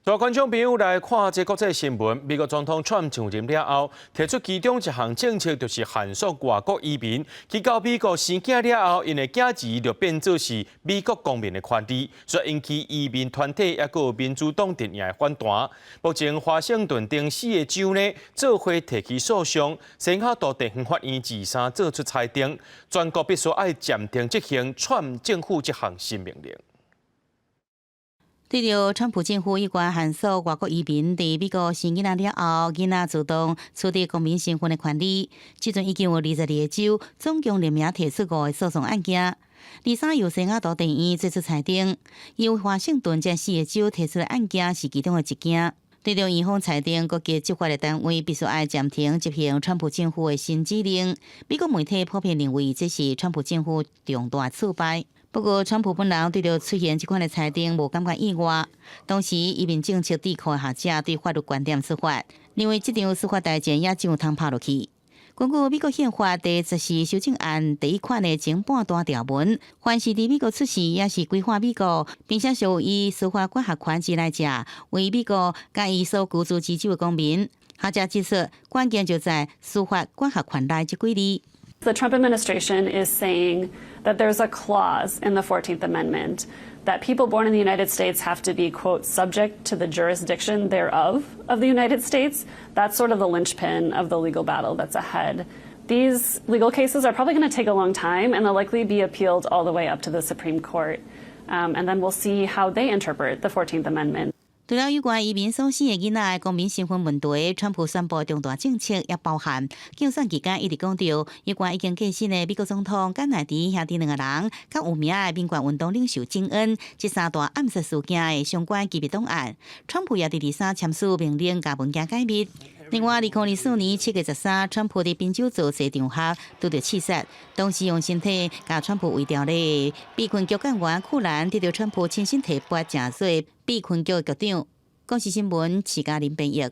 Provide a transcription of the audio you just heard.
各位觀眾朋友來看這國際新聞，美國總統川普上任了後，提出其中一項政策就是限縮外國移民。去到美國生囝了後，𪜶的囝兒就變做是美國公民的權利，所以引起移民團體抑閣民主黨陣營的反彈。目前華盛頓頂四個州呢，做伙提起訴訟，西雅圖地方法院二三做出裁定，全國必須愛暫停執行川普政府這項新命令。對著川普政府有關限縮外國移民佇美國生囡仔了後，囡仔自動取得公民身份的權利。這陣已經有22個州總共聯名提出五個訴訟案件。二三由西雅圖地院做出裁定，由華盛頓這四個州提出的案件是其中的一件。對著院方裁定，各級執法的單位必須愛暫停執行川普政府的新指令。美國媒體普遍認為這是川普政府重大挫敗。不過，川普本人對著出現這款的裁定無感覺意外。當時移民政策智庫學者對法律觀點出發，認為這場司法大戰也只有通拍落去。根據美國憲法第14修正案第一款的前半段條文，凡是佇美國出世，抑是歸化美國，並且屬於司法管轄權之內者，為美國佮伊所居住之州的公民。學者指出，關鍵就在司法管轄權內這幾字。 The Trump administration is saying that there's a clause in the 14th Amendment that people born in the United States have to be, quote, subject to the jurisdiction thereof of the United States. That's sort of the linchpin of the legal battle that's ahead. These legal cases are probably going to take a long time and they'll likely be appealed all the way up to the Supreme Court. And then we'll see how they interpret the 14th Amendment. 除了有關移民所生的囡仔的公民身份問題，川普宣布重大政策也包含競選期間一直講著有關已經過身的美國總統甘乃迪兄弟兩个人，較有名的民權運動領袖金恩，這三大暗殺事件的相關機密檔案。川普也佇二三簽署命令，共文件解密。另外，2024年7月13，川普佇賓州造勢場合拄著刺殺，當時用身體共川普圍牢的避困局幹員庫蘭得著川普親身提拔成做避困局的局長。公視新聞，徐嘉玲編譯。